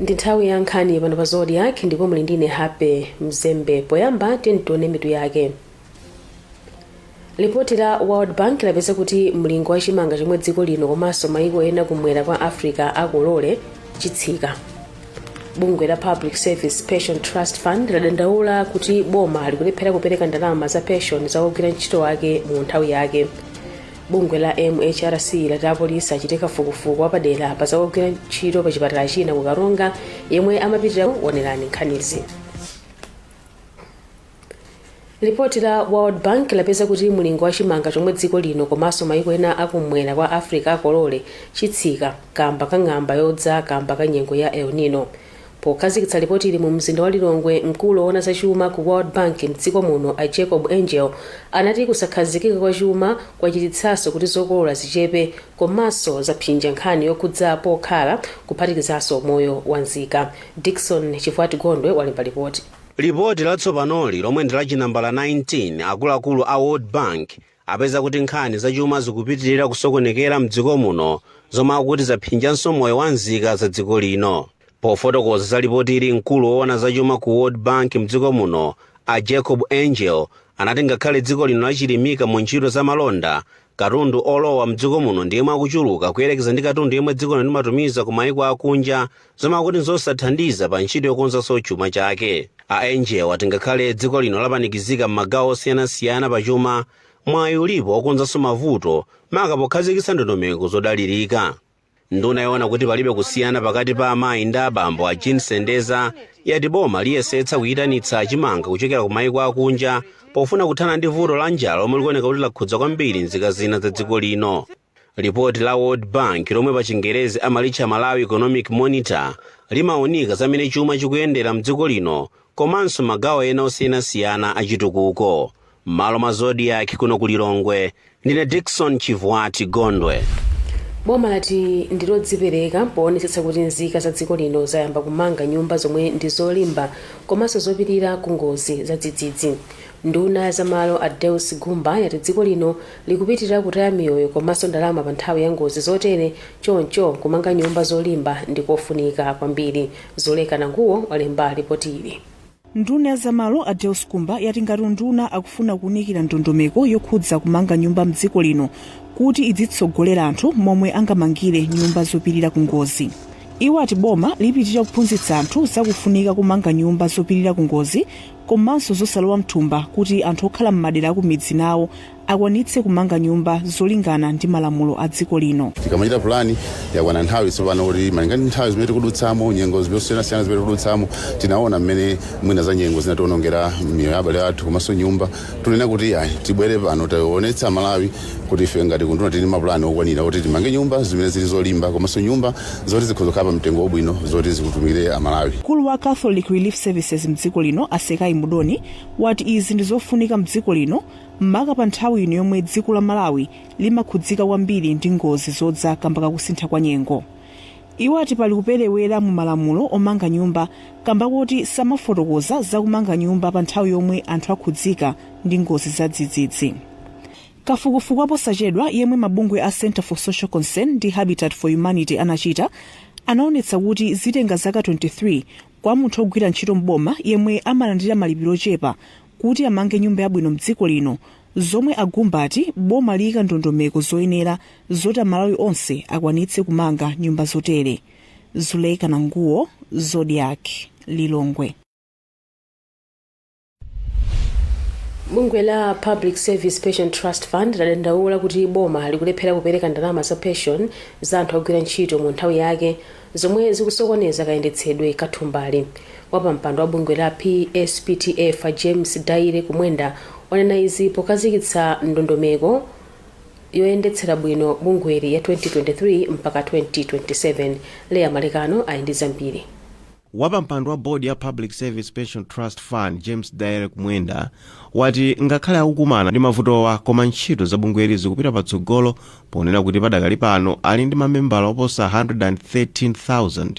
Ndi nthawi ya nkhani pano pa Zodiak ndipo muli ndine Happy Mzembe. Poyamba tione mitu yake. Lipoti la World Bank lapeza kuti mlingo wa chimanga chomwe dziko lino komanso maiko ena kumwera kwa Africa akolole chitsika. Bungwe la Public Service Pension Trust Fund ladandaula kuti boma likulephera kupereka ndalama za pension za ogwira ntchito ake mu nthawi yake. Bungwe la MHRC lati apolisi achite kafukufuku wapadera pa za ogwira ntchito pa chipatala china ku Karonga yemwe amapitirira. Onerani nkhanizi. Lipoti la World Bank lapeza kuti mlingo wa chimanga chomwe dziko lino komanso maiko ena akumwera kwa Africa akolole chitsika kamba ka ng'amba yodza kamba ka nyengo ya El Nino. Pokhazikitsa lipotili mu mzinda wa Lilongwe, mkulu woona zachuma ku World Bank mdziko muno a Jacob Angel anati kusakhazikika kwa chuma kwachititsanso kuti zokolola zichepe komanso zapsinja nkhani yokhudza pokhala, kuphatikizanso moyo wa nzika. Dickson Chifwati Gondwe walemba lipoti. Lipoti latsopanoli, lomwe ndi lachinambala 19, akuluakulu a World Bank apeza kuti nkhani zachuma zikupitirira kusokonekera mdziko muno, zomwe akuti zapsinjanso moyo wa nzika za dziko lino. Pofotokoza za lipotili, mkulu woona zachuma ku World Bank mdziko muno a Jacob Angel anati ngakhale dziko lino lachilimika mu ntchito za malonda, katundu olowa mdziko muno ndiyemwe akuchuluka kuyerekeza ndi katundu yemwe dziko lino limatumiza ku mayiko akunja, zomwe akuti nzosathandiza pa ntchito yokonzanso chuma chake. A Angel ati ngakhale dziko lino lapanikizika m'magawo osiyanasiyana pa chuma, mwayi ulipo wokonzanso mavuto, maka pokhazikitsa ndondomeko zodalirika. Nduna yoona kuti palibe kusiyana pakati pa amayi ndi abambo a Jean Sendeza yati boma liyesetsa kuyitanitsa chimanga kuchokera ku mayiko akunja pofuna kuthana ndi vuto la njala lomwe likuoneka kuti lakhudza kwambiri nzika zina za dziko lino. Lipoti la World Bank, lomwe pa Chingerezi amalitcha Malawi Economic Monitor, limawunika zamene chuma chikuyendera mdziko lino komanso magawo ena osiyanasiyana achitukuko. M'malo mwa Zodiak kuno ku Lilongwe, ndine Dickson Chivwati Gondwe. Boma lati ndilodzipereka poonetsetsa kuti nzika za dziko lino zayamba kumanga nyumba zomwe ndi zolimba komanso zopirira ku ngozi za dzidzidzi. Nduna ya zamalo a Deus Gumba yati dziko lino likupitirira kutaya miyoyo komanso ndalama pa nthawi ya ngozi zotere, choncho kumanga nyumba zolimba ndi kofunika kwambiri. Zoleka Nanguwo walemba ripoti ili. Nduna ya zamalo a Deus Gumba yati ngati unduna akufuna kuwunikira ndondomeko yokhudza kumanga nyumba mdziko lino kuti idzitsogolera anthu momwe angamangire nyumba zopirira ku ngozi. Iwo ati boma lipitirira kuphunzitsa anthu zakufunika kumanga nyumba zopirira ku ngozi komanso zosalowa mthumba kuti anthu okhala m'madera akumidzi nawo akwanitse kumanga nyumba zolingana ndi malamulo a dziko lino. Tikamachita pulani, yakwana nthawi tsopano kuti malinga ndi nthawi zimene tikudutsamo, nyengo zosiyanasiyana zimene tikudutsamo, tinaona mmene mwina za nyengo zinatiwonongera miyoyo ya abale athu komanso nyumba. Tunena kuti ayi, tibwere pano tionetsa Malawi kuti ife ngati kunduna tili mapulani okwanira kuti timange nyumba zimene zili zolimba komanso nyumba zoti zikhoza kukhala pa mtengo wabwino, zoti zikutumikire Amalawi. Mkulu wa Catholic Relief Services mdziko lino a Sekai Mudoni wati izi ndi zofunika mdziko lino, maka pa nthawi ino yomwe dziko la Malawi limakhudzika kwambiri ndi ngozi zodza kamba kakusintha kwa nyengo. Iwo ati pali kuperewera mu malamulo omanga nyumba kamba koti samafotokoza zakumanga nyumba pa nthawi yomwe anthu akhudzika ndi ngozi za dzidzidzi. Kafukufuku waposachedwa yemwe mabungwe a Center for Social Concern ndi Habitat for Humanity anachita anaonetsa kuti zitenga zaka 23 kwa munthu ogwira ntchito mboma yemwe amalandira malipiro ochepa kuti amange nyumba yabwino mdziko lino, zomwe a Gumba ati boma liyika ndondomeko zoyenera zoti Amalawi onse akwanitse kumanga nyumba zotere. Zuleika Nanguwo, Zodiak, Lilongwe. Bungwe la Public Service Pension Trust Fund ladandaula kuti boma likulephera kupereka ndalama za pension za anthu ogwira ntchito mu nthawi yake, zomwe zikusokoneza kayendetsedwe ka thumbali. Wapampando wa bungwe la PSPTF a James Daire Kumwenda wanena izi pokhazikitsa ndondomeko yoyendetsera bwino bungweli ya 2023 mpaka 2027. Leya Malekano ali ndi zambiri. Wapampando wa bodi ya Public Service Pension Trust Fund James Daire Kumwenda wati ngakhale akukumana ndi mavutowa, koma ntchito za bungweli zikupita patsogolo, ponena kuti padakali pano ali ndi mamembala oposa 113,000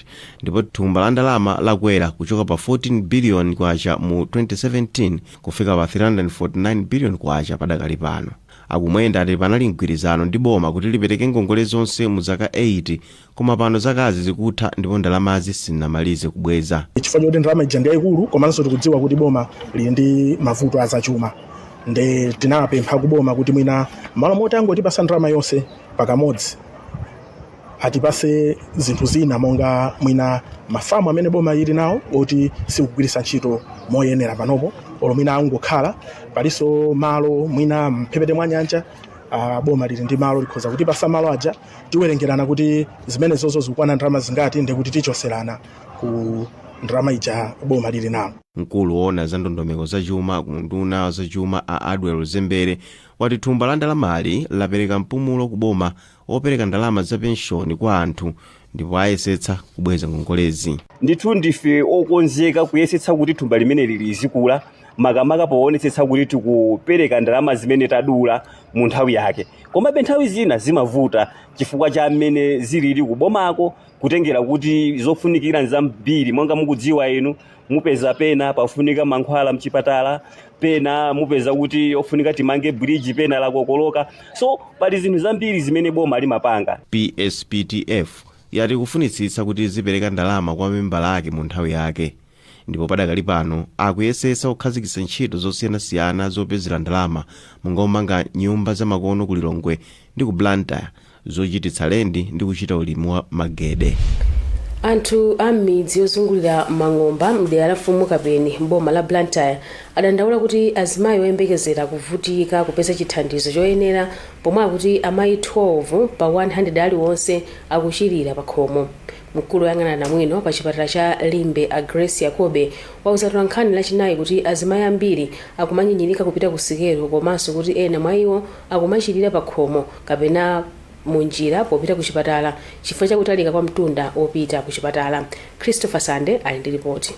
ndipo thumba la ndalama lakwera kuchoka pa 14 billion kwacha mu 2017 kufika pa 349 billion kwacha padakali pano. A Kumwenda ati panali mgwirizano ndi boma kuti lipereke ngongole zonse mu zaka 8, koma pano zakazi zikutha ndipo ndalamazi sizinamalize kubweza. Chifukwa choti ndalama ija ndi yayikulu, komanso tikudziwa kuti boma lili ndi mavuto azachuma, nde tinapempha kuboma kuti mwina malo moti angotipasa ndalama yonse pakamodzi, atipase zinthu zina monga mwina mafamu amene boma ili nawo oti sikugwiritsa ntchito moyenera panopo, olo mwina angokhala. Palinso malo mwina mphepete mwa nyanja, boma lili ndi malo, likhoza kutipasa malo aja. Tiwerengerana kuti zimenezozo zikukwana ndalama zingati, ndikuti tichoserana ku ndalama ija boma lili nawo. Mkulu woona za ndondomeko zachuma ku unduna zachuma, a Adwell Zembere, wati thumba la ndalamali lapereka mpumulo ku boma wopereka ndalama za penshoni kwa anthu, ndipo ayesetsa kubweza ngongolezi. Ndithu ndife okonzeka kuyesetsa kuti thumba limeneli lizikula, makamaka poonetsetsa kuti tikupereka ndalama zimene tadula mu nthawi yake. Komabe nthawi zina zimavuta chifukwa cha mmene zilili kubomako, kutengera kuti zofunikira nzambiri. Monga mukudziwa inu, mupeza pena pafunika mankhwala mchipatala, pena mupeza kuti ofunika timange bridge, pena lakokoloka, so pali zinthu zambiri zimene boma limapanga. PSPTF yati kufunitsitsa kuti zipereka ndalama kwa membala ake mu nthawi yake, ndipo padakali pano akuyesetsa kukhazikitsa ntchito zosiyanasiyana zopezera ndalama, monga kumanga nyumba zamakono ku Lilongwe ndi ku Blantyre, zochititsa lendi ndi kuchita ulimi wa magede. Anthu a m'midzi yozungulira Mang'omba mdera la Mfumu Kapeni mboma la Blantyre adandaula kuti azimayi oyembekezera kuvutika kupeza chithandizo choyenera, pomwe akuti amayi 12 pa 100 aliwonse akuchirira pa khomo. Mkulu woyang'anira namwino pa chipatala cha Limbe, a Grace Yakobe, wauza atolankhani Lachinayi kuti azimayi ambiri akumanyinyirika kupita ku sikelo, komanso kuti ena mwa iwo akumachirira pa khomo kapena munjira popita ku chipatala chifukwa chakutalika kwa mtunda wopita ku chipatala. Christopher Sande ali ndi ripoti.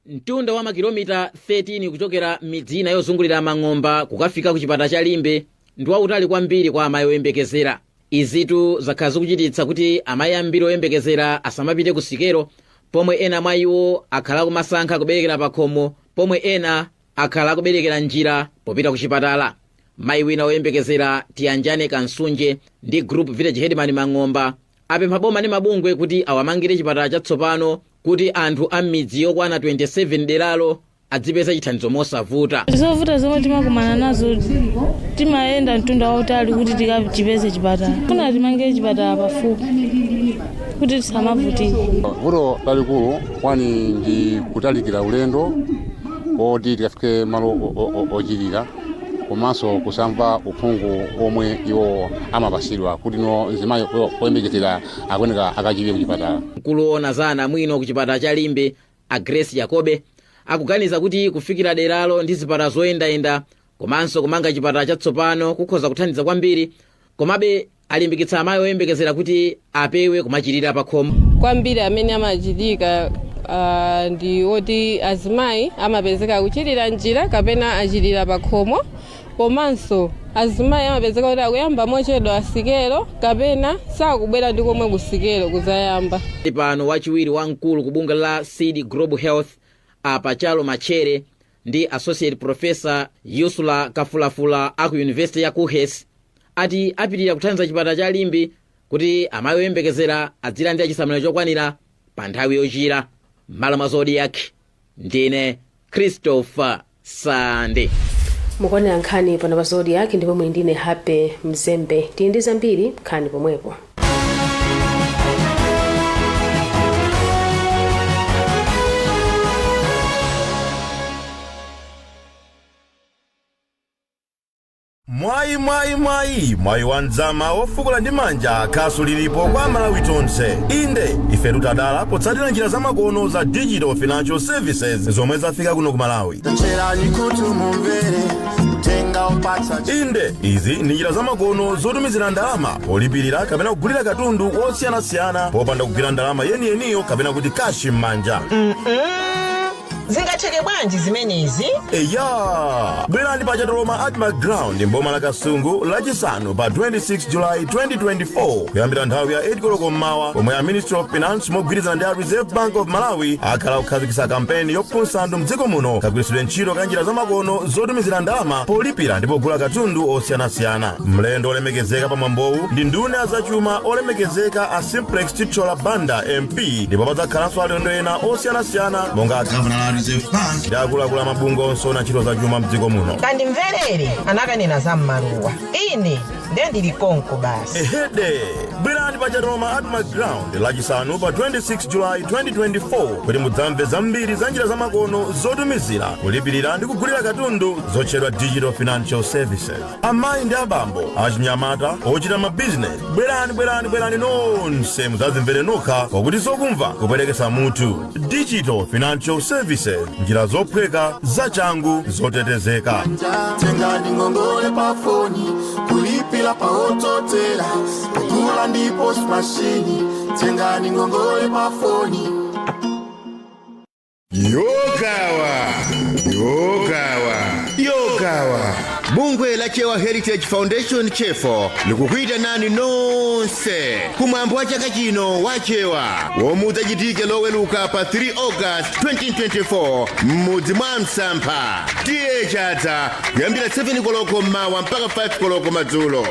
Mtunda wa makilomita 13 kuchokera midzi ina yozungulira Mang'omba kukafika ku chipatala cha Limbe ndi wautali kwambiri kwa amayi oyembekezera. Izitu zakhala zikuchititsa kuti amayi ambiri oyembekezera asamapite ku sikelo, pomwe ena mwa iwo akhala akumasankha kuberekera pa khomo, pomwe ena akhala akuberekera njira popita ku chipatala. Mayi wina woyembekezera, Tiyanjane Kansunje, ndi group village headman Mang'omba apempha boma ndi mabungwe kuti awamangire chipatala chatsopano kuti anthu a m'midzi yokwana 27 deralo adzipeza chithandizo mosavuta. Zovuta zomwe timakumana nazo, timayenda mtunda wautali kuti tikachipeze chipatala. Funa timangire chipatala pafupi kuti tisamavutike. Vuto lalikulu kwani ndi kutalikira ulendo koti tikafike malo ochirira, komanso kusamva uphungu omwe iwo amapasidwa kuti no mzimayi oyembekezera akuyeneka akachirire kuchipatala. Mkulu woona za anamwino ku chipatala cha Limbe, a Grace Yakobe, akuganiza kuti kufikira deralo ndi zipatala zoyendayenda komanso kumanga chipatala chatsopano kukhoza kuthandiza kwambiri. Komabe alimbikitsa amayi oyembekezera kuti apewe kumachirira pa khomo. Kwambiri amene amachitika ndi oti azimayi amapezeka kuchirira njira kapena achirira pa khomo, komanso azimayi amapezeka kuti akuyamba mochedwa sikelo kapena sakubwera ndi komwe kusikelo kuzayamba. Pano wachiwiri wamkulu ku bungwe la Seed Global Health, a Pachalo Machere, ndi associate professor Yusula Kafulafula aku University ya KUHeS ati apitirira kuthandiza chipatala cha Limbe kuti amayi oyembekezera adzilandira chisamaliro chokwanira pa nthawi yochira. M'malo mwa Zodiak, ndine Christopher Sande. Mukuonera nkhani pano pa Zodiak ndipo muli ndine Happy Mzembe. Tili ndi zambiri, nkhani pomwepo. Mwayi, mwayi, mwayi, mwayi wa mdzama wofukula ndi manja khasu lilipo kwa Malawi tonse. Inde, ife tutadala potsatira njira zamakono za digital financial services zomwe zafika kuno ku Malawi. Tcherani kuti mumvere kutenga upatsa. Inde, izi ndi njira zamakono zotumizira ndalama polipirira kapena kugulira katundu wosiyanasiyana popanda kugwira ndalama yeniyeniyo kapena kuti cash m'manja. Zingatheke bwanji zimenezi? Eya, bwerani pa Chatoloma ADMARC Ground mboma la Kasungu lachisanu pa 26 July 2024 kuyambira nthawi ya 8 koloko mmawa, pomwe a Ministry of Finance mogwirizana ndi a Reserve Bank of Malawi akhala kukhazikitsa kampeni yophunzitsa anthu mdziko muno kagwiritsidwe ntchito ka njira zamakono zotumizira ndalama polipira ndi pogula katundu osiyanasiyana. Mlendo olemekezeka pa mwambowu ndi nduna ya zachuma olemekezeka a Simplex Chithyola Banda MP, ndipo padzakhalanso alendo ena osiyanasiyana monga Governor la Reserve Bank ndi akuluakulu amabungwe onse ona ntchito zachuma mdziko muno. Kandimverere anakanena za mmaluwa, ine ndiye ndili konko basi. Ehede, bwerani pa Chatoloma ADMARC Ground lachisanu pa 26 July 2024 kuti mudzamve zambiri za njira zamakono zotumizira, kulipirira ndi kugulira katundu zotchedwa digital financial services. Amayi ndi abambo, achinyamata, ochita mabizinesi, bwerani, bwerani, bwerani nonse mudzadzimvere nokha, pakuti zokumva kuperekesa mutu. Digital financial services, njira zophweka, zachangu, zotetezeka. Tengani ngongole pafoni, kulipila pa autoteller, kugula ndi POS machine. Tengani ngongole pafoni. Yogawa, yogawa, yogawa! Bungwe la Chewa Heritage Foundation, CHEFO, likukuyitanani nonse kumwambo wa chaka chino wa Chewa womwe udzachitike Loweluka pa 3 August 2024 m'mudzi mwa Msampha, T/A Chadza, kuyambira 7 koloko mmawa mpaka 5 koloko madzulo.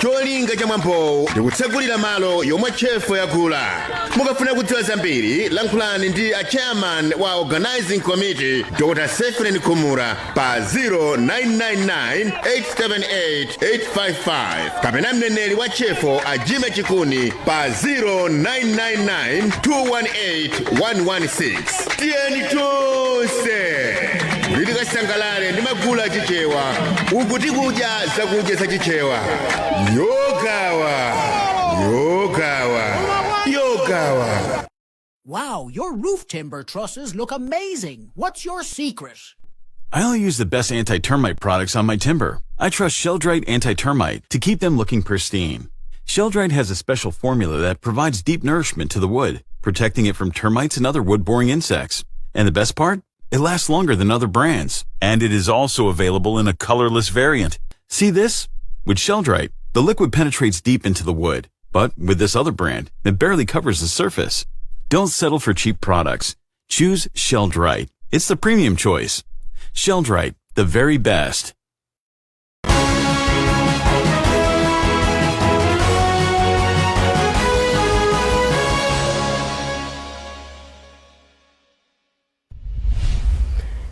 Cholinga cha mwambowu ndikutsegulira malo yomwe CHEFO yakula. Mukafuna kudziwa zambiri, lankhulani ndi a chairman wa organizing committee, Dr Sefren Kumura, pa 0999 878 855 kapena mneneri wa CHEFO a Jime Chikuni pa 0999 218 116. Tiyeni tonse kuti tikasangalale ndi magulu achichewa uku tikudya zakudya zachichewa. Yogawa, yogawa, yogawa! Wow, your roof timber trusses look amazing. What's your secret? I only use the best anti-termite products on my timber. I trust Sheldrite Anti-Termite to keep them looking pristine. Sheldrite has a special formula that provides deep nourishment to the wood, protecting it from termites and other wood-boring insects. And the best part? It lasts longer than other brands. And it is also available in a colorless variant. See this? With Sheldrite, the liquid penetrates deep into the wood. But with this other brand, it barely covers the surface. Don't settle for cheap products. Choose Sheldrite. It's the premium choice. Sheldrite, the very best.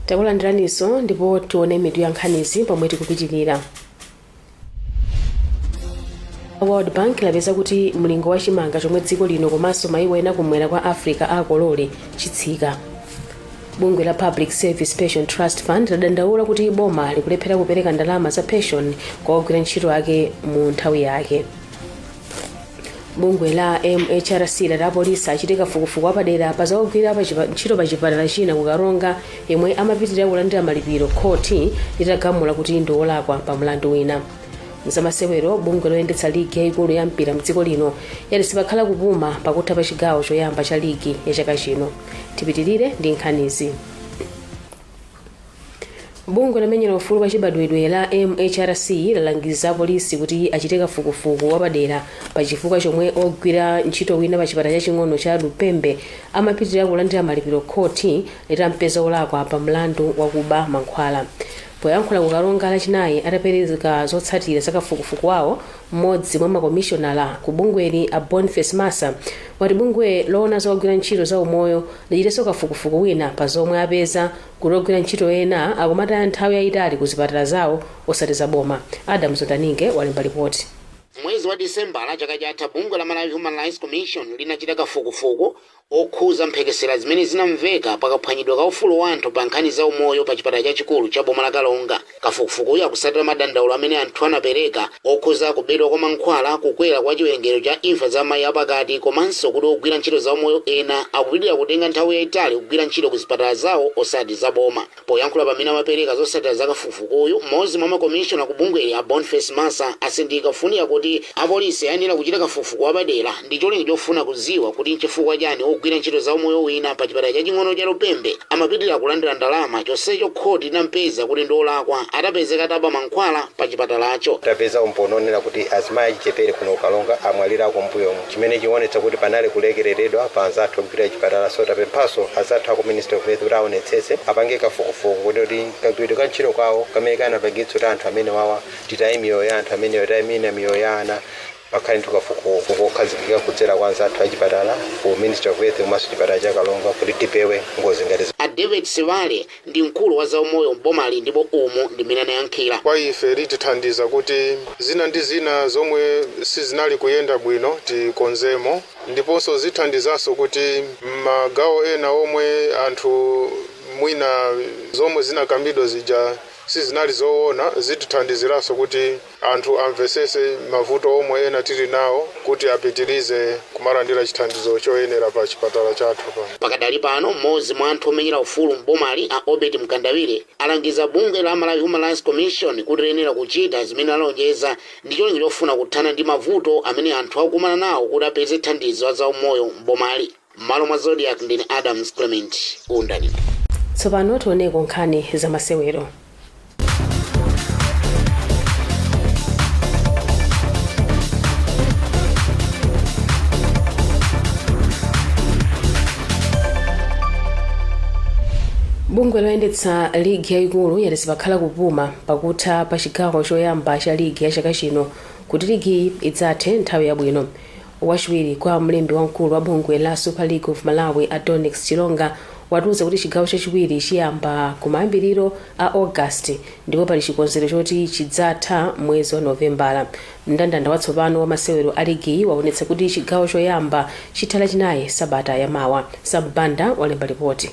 Takulandiraninso ndipo tione mitu ya nkhanizi pomwe tikupitirira. World Bank lapeza kuti mlingo wa chimanga chomwe dziko lino komanso maiko ena kumwera kwa Africa akolole chitsika. Bungwe la Public Service Pension Trust Fund ladandaula kuti boma likulephera kupereka ndalama za pension kwa ogwira ntchito ake mu nthawi yake. Bungwe la MHRC lati apolisi achite kafukufuku wapadera pa zaogwira ntchito pa chipatala china ku Karonga yemwe amapitirira kulandira malipiro khoti litagamula kuti ndi olakwa pa mlandu wina. Zamasewero, bungwe loyendetsa ligi yayikulu ya mpira mdziko lino yati sipakhala kupuma pakutha pa chigawo choyamba cha ligi ya chaka chino. Tipitirire ndi nkhanizi. Bungwe lomenyera ufulu wa chibadwidwe la MHRC lalangiza apolisi kuti achite kafukufuku wapadera pa chifukwa chomwe ogwira ntchito wina pa chipatala chaching'ono cha Lupembe amapitirira kulandira malipiro khoti litampeza olakwa pa mlandu wakuba mankhwala. Poyankhula ku Karonga Lachinayi atapereka zotsatira za kafukufuku wawo, mmodzi mwa makomishonala ku bungweli a Boniface Massa wati bungwe loona zogwira ntchito za umoyo lichitenso kafukufuku wina pa zomwe apeza kuti ogwira ntchito ena akumataya nthawi yayitali ku zipatala zawo osati za boma. Adam Zondaninge walemba ripoti. Mwezi wa Disembala chaka chatha, bungwe la Malawi Human Rights Commission linachita kafukufuku okhuza mphekesera zimene zinamveka pakaphwanyidwa ka ufulu wa anthu pa nkhani za umoyo pa chipatala chachikulu cha boma la Karonga. Kafukufukuyu akusatira madandaulo amene anthu anapereka okhuza kubedwa kwa mankhwala, kukwera kwa chiwerengero cha imfa za amayi apakati, komanso kuti ogwira ntchito za umoyo ena akupitirira kutenga nthawi yayitali kugwira ntchito ku zipatala zawo osati za boma. Poyankhula pamene amapereka zotsatira za kafukufukuyu, mmodzi mwa makomishona ku bungweli a Boniface Massa asindika kufunika kuti Apolisi ayenera kuchita kafukufuku wapadera ndi cholinga chofuna kuziwa kuti nchifukwa chani ogwira ntchito za umoyo wina pa chipatala chaching'ono cha Lupembe amapitirira kulandira ndalama chonsecho khoti linampeza kuti ndi olakwa atapezeka ataba mankhwala pa chipatalacho. Tapeza umboni onena kuti azimayi achichepere kuno Karonga amwalirako mbuyomu, chimene chionetsa kuti panali kulekereredwa pa anzathu ogwira chipatala. So tapemphanso anzathu aku Ministry of Health kuti aonetsetse, apange kafukufuku kuti kagwiridwe ka ntchito kwawo kamene kanapangitsa kuti anthu amene wawa titaye miyoyo ya anthu ameneyo, taye mina miyoyo ya ana. Pakhale ndi kafukufuku kokhazikika kudzera kwa anzathu achipatala ku Ministry of Health komanso chipatala cha Karonga kuti tipewe ngozi ngati A David Sivale ndi mkulu wa zaumoyo mbomali ndipo umu ndi mmene anayankhira. Kwa ife litithandiza kuti zina ndi zina zomwe sizinali kuyenda bwino tikonzemo, ndiponso zithandizanso kuti magawo ena omwe anthu mwina zomwe zinakambidwa zija sizinali zoona, zitithandiziranso kuti anthu amvesese mavuto omwe ena tili nawo kuti apitirize kumalandira chithandizo choyenera pa chipatala chathu pano. Pakadali pano, mmodzi mwa anthu omenyera ufulu mbomali, a Obert Mkandawire, alangiza bungwe la Malawi Human Rights Commission kuti liyenera kuchita zimene alonjeza ndi cholinga chofuna kuthana ndi mavuto amene anthu akukumana nawo kuti apeze thandizo la zaumoyo mbomali. M'malo mwa Zodiak, ndine Adams Clement Undani. Tsopano tioneko nkhani zamasewero. Bungwe loyendetsa ligi yayikulu yati sipakhala kupuma pakutha pa chigawo choyamba cha ligi ya chaka chino kuti ligi idzathe nthawi yabwino. Wachiwiri kwa mlembi wamkulu wa bungwe la Super League of Malawi, Adonix Chilonga, watiuza kuti chigawo chachiwiri chiyamba kumayambiriro a August ndipo pali chikonzero choti chidzatha mwezi wa Novembala. Mndandanda watsopano wa masewero a ligiyi waonetsa kuti chigawo choyamba chitha Lachinayi sabata yamawa. Sambanda walemba ripoti.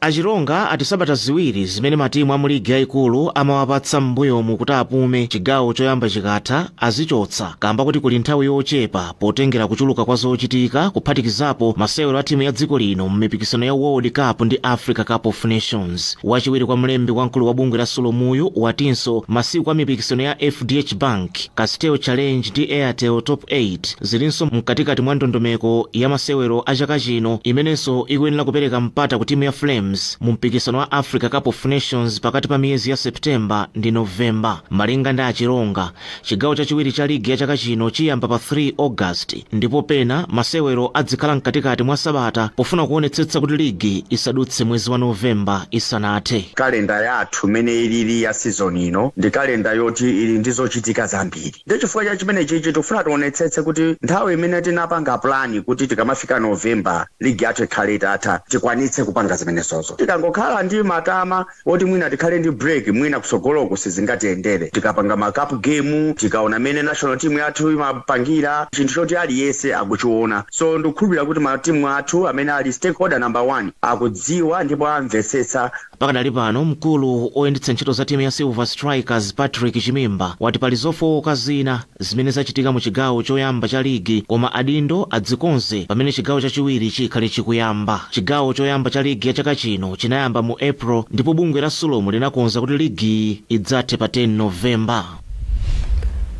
A Chilonga ati sabata 2 zimene matimu a mu ligi yayikulu amawapatsa m'mbuyomu kuti apume chigawo choyamba chikatha azichotsa kamba kuti kuli nthawi yochepa potengera kuchuluka kwa zochitika, kuphatikizapo masewero a timu ya dziko lino m'mipikisano ya World Cup ndi Africa Cup of Nations. Wachiwiri kwa mlembi wamkulu wa bungwe la Sulomuyu watinso masiku a mipikisano ya FDH Bank, Castel Challenge ndi Airtel Top 8 zilinso mkatikati mwa ndondomeko ya masewero a chaka chino imenenso ikuyenera kupereka mpata ku timu ya Flames mu mpikisano wa Africa Cup of Nations pakati pa miyezi ya September ndi November. Malinga ndi a Chilonga, chigawo chachiwiri cha ligi ya chaka chino chiyamba pa 3 August ndipo pena masewero adzikhala mkatikati mwa sabata pofuna kuonetsetsa kuti ligi isadutse mwezi wa November isanathe. Kalenda yathu imene ilili ya season ino ndi kalenda yoti ili ndi zochitika zambiri, ndi chifukwa cha chimene chichi tikufuna tionetsetse kuti nthawi imene tinapanga plan kuti tikamafika November ligi yathu ikhale itatha, tikwanitse kupanga zimenezozo. Tikangokhala ndi matama oti mwina tikhale ndi break, mwina kutsogoloko sizingatiyendere. Tikapanga ma cup game, tikaona mmene national team yathu imapangira, chinthu choti aliyense akuchiona. So ndikukhulupirira kuti matimu athu amene ali stakeholder number one akudziwa ndipo amvetsetsa. Pakadali pano, mkulu oyendetsa ntchito za timu ya Silver Strikers, Patrick Chimimba, wati pali zofowoka zina zimene zachitika mu chigawo choyamba cha ligi, koma adindo adzikonze pamene chigawo chachiwiri chikhale chikuyamba. Chigawo choyamba cha ligi ya chaka chino chinayamba mu April ndipo bungwe la Sulom linakonza kuti ligiyi idzathe pa 10 November.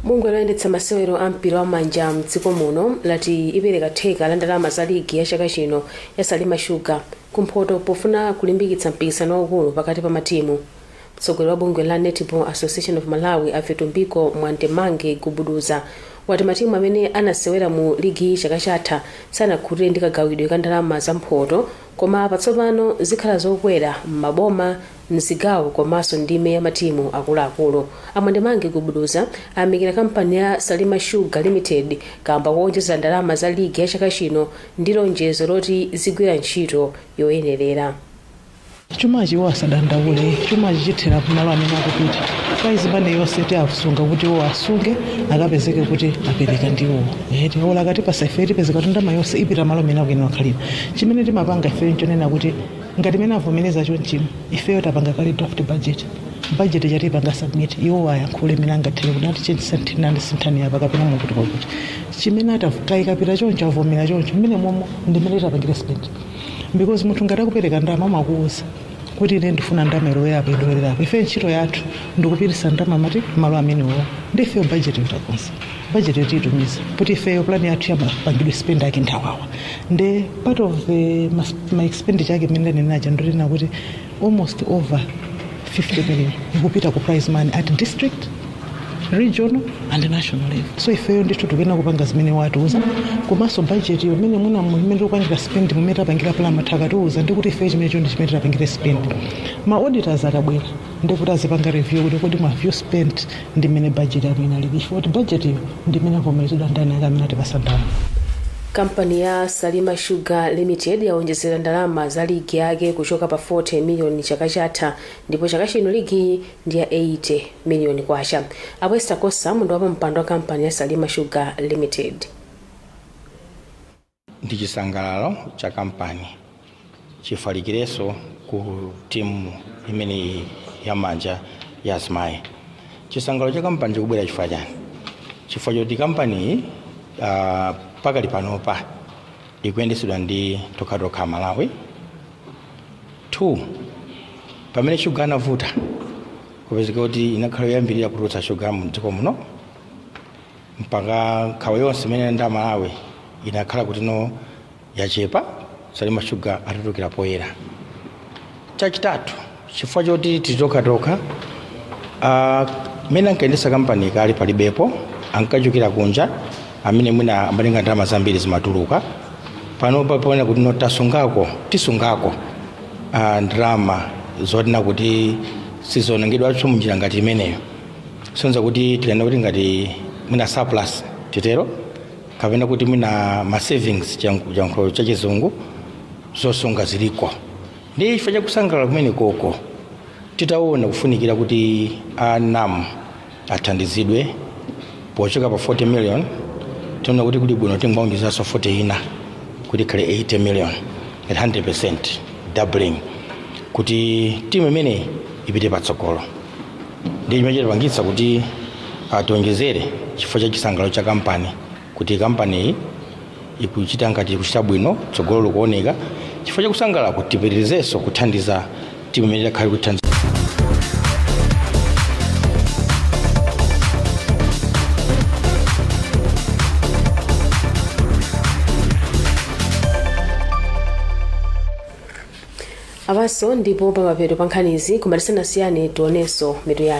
Bungwe loyendetsa masewero a mpira wa manja mdziko muno lati ipereka theka la ndalama za ligi ya chaka chino ya Salima Sugar kumphoto pofuna kulimbikitsa mpikisano waukulu pakati pa matimu. Mtsogoleri wa bungwe la Netball Association of Malawi, a Vitumbiko Mwandemange Gubuduza, wati matimu amene anasewera mu ligiyi chaka chatha sanakhutire ndi kagawidwe ka ndalama za mphoto, koma patsopano zikhala zokwera m'maboma, mzigawo komanso ndime ya matimu akuluakulu. A Mwandemange Gubuduza ayamikira kampani ya Salima Sugar Limited kamba kuonjezera ndalama za ligi ya chaka chino ndi lonjezo loti zigwira ntchito yoyenerera. Chumachi iwo asadandaule, chumachi chithera kumalo amene akupita. Prize money yonse tiasunga kuti iwo asunge, akapezeke kuti apereka ndiwo eti ola akatipasa ife, tipezeka kuti ndalama yonse ipita malo amene akuyenera kukhalira. Chimene timapanga ife nchonena kuti ngati imene avomereza chonchimo, ifeyo tapanga kale draft budget, budget chatipanga submit, iwo ayankhule imene angathere kuti ati chenji sinthani apa kapena mukuti pakuti chimene atakaikapita choncho, avomera choncho, mmene momo ndimene tapangire spend, because munthu ngati akupereka ndalama amakuuza. Kuti ine ndifuna ndalama ilowerapo, ilowerapo. Ife ntchito yathu ndikupitisa ndalama mati malo amenewo. Ndi ifeyo budget itakonza, budget yotiyitumiza kuti ifeyo plan yathu yamapangidwe spend ake nthawawa. Ndi part of the ma expenditure ake imene ndanenaja, ndonena kuti almost over 50 million ikupita ku prize money at district, regional and national level. So ifeyo ndithu tikuyena kupanga zimene watiuza, komanso budget iyo imene mwina imene tikupangira spend, mumene tapangira plan, matha akatiuza ndikuti ifeyo chimenecho ndi chimene titapangire spend. Ma auditors akabwera, ndikuti azipanga review kuti kodi mwa view spend ndi mmene budget yanu inalili, chifukwa kuti budget iyo ndi imene avomerezedwa ndani ake amene atipasa ndalama. Kampani ya Salima Sugar Limited yaonjezera ndalama za ligi yake kuchoka pa 40 miliyoni chaka chatha, ndipo chaka chino ligiyi ndi ya 80 miliyoni kwacha. A Wester Kossam ndi wapampando wa kampani ya Salima Sugar Limited. Ndi chisangalalo cha kampani chifalikirenso ku timu imeneyi yamanja ya azimayi. Chisangalalo cha kampani chikubwera chifukwa chani? Chifukwa choti kampaniyi pakali panopa ikuyendetsedwa ndi tokhatokha Malawi. 2, pamene shuga anavuta, kupezeka kuti inakhala yoyambirira kutulutsa shuga mdziko muno, mpaka nkhawa yonse imene ndi Malawi inakhala kuti no, yachepa, Salima Shuga atulukira poyera. Chachitatu, chifukwa choti titokhatokha, mmene ankayendetsa kampani kale palibepo ankachokera kunja amene mwina amatenga ndalama zambiri zimatuluka. Panopa poona kuti no, tasungako, tisungako ndalama zotina kuti sizonongedwanso munjira ngati imeneyo, sonza kuti tikaenda kuti ngati mwina surplus titero, kapena kuti mwina ma savings, chankhulo chachizungu, zosunga ziliko. Ndi chifukwa chakusangalala kumene koko titaona kufunikira kuti a NAM athandizidwe pochoka pa 40 million, tiona kuti kuli bwino tingaonjezanso 40 ina kuti ikhale 80 million at 100% doubling, kuti timu imeneyi ipite patsogolo. Ndi chimene chatipangitsa kuti tionjezere, chifukwa cha chisangalalo cha kampani kuti kampani iyi ikuchita ngati ikuchita bwino, tsogolo likuoneka. Chifukwa chakusangalala kuti tipitirizenso kuthandiza timu imene itakhale kuthandiza. Apanso ndipo pamapeto pa nkhanizi, koma tisanasiyane tionenso mitu yake.